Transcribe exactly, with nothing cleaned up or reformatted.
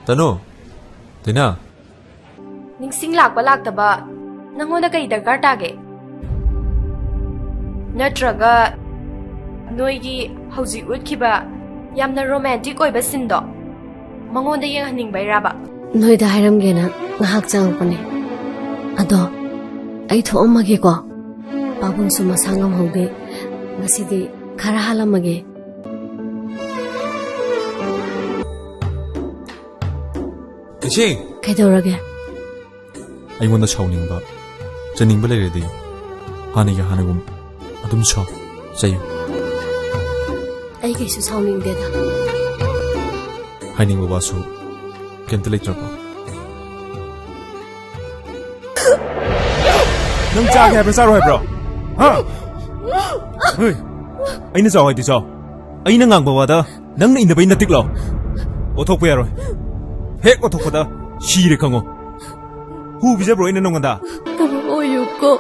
ꯇꯅꯨ, ꯇꯤꯅꯥ꯫ ꯅꯤꯡꯁꯤꯡ ꯂꯥꯛꯄ ꯂꯥꯛꯇꯕ ꯅꯪꯉꯣꯟꯗ ꯀꯩ ꯗꯔꯀꯥꯔ ꯇꯥꯒꯦ? ꯅꯠꯇ꯭ꯔꯒ ꯅꯣꯏꯒꯤ ꯍꯧꯖꯤꯛ ꯎꯠꯈꯤꯕ ꯌꯥꯝꯅ ꯔꯣꯃꯥꯟꯇꯤꯛ ꯑꯣꯏꯕ ꯁꯤꯟꯗꯣ ꯃꯉꯣꯟꯗ ꯌꯦꯡꯍꯟꯅꯤꯡꯕꯩꯔꯥꯕ? ꯅꯣꯏꯗ ꯍꯥꯏꯔꯝꯒꯦꯅ ꯉꯥꯏꯍꯥꯛ ꯆꯪꯉꯛꯄꯅꯦ꯫ ꯑꯗꯣ ꯑꯩ ꯊꯣꯛꯑꯝꯃꯒꯦꯀꯣ꯫ ꯄꯥꯕꯨꯡꯁꯨ ꯃꯁꯥ ꯉꯝꯍꯧꯗꯦ꯫ ꯉꯁꯤꯗꯤ ꯈꯔ ꯍꯥꯜꯂꯝꯃꯒꯦ꯫ ꯏꯆꯦ! ꯀꯩꯗꯧꯔꯒꯦ? ꯑꯩꯉꯣꯟꯗ ꯁꯥꯎꯅꯤꯡꯕ, ꯆꯩꯅꯤꯡꯕ ꯂꯩꯔꯗꯤ ꯍꯥꯟꯅꯒꯤ ꯍꯥꯟꯅꯒꯨꯝ ꯑꯗꯨꯝ ꯁꯥꯎ, ꯆꯩꯌꯨ꯫ ꯑꯩ ꯀꯩꯁꯨ ꯁꯥꯎꯅꯤꯡꯗꯦꯗ꯫ ꯍꯥꯏꯅꯤꯡꯕ ꯋꯥꯁꯨ ꯀꯩꯝꯇ ꯂꯩꯇ꯭ꯔꯕꯣ? ꯅꯪ ꯆꯥꯒꯦ ꯍꯥꯏꯕ꯭ꯔꯥ, ꯆꯥꯔꯣꯏ ꯍꯥꯏꯕ꯭ꯔꯣ? ꯍꯥ? ꯍꯣꯏ꯫ ꯑꯩꯅ ꯆꯥꯎ ꯍꯥꯏꯗꯤ ꯆꯥꯎ꯫ ꯑꯩꯅ ꯉꯥꯡꯕ ꯋꯥꯗ ꯅꯪꯅ ꯏꯟꯅꯕꯩ ꯅꯇꯤꯛꯂꯣ? ꯑꯣꯊꯣꯛꯄ ꯌꯥꯔꯣꯏ꯫ ꯍꯦꯛ ꯑꯣꯊꯣꯛꯄꯗ ꯁꯤꯔꯦ ꯈꯪꯉꯣ꯫ ꯍꯨ ꯄꯤꯖꯕ꯭ꯔꯣ ꯑꯩꯅ ꯅꯉꯣꯟꯗ? ꯇꯥꯃꯣ ꯑꯣꯏꯌꯨꯀꯣ꯫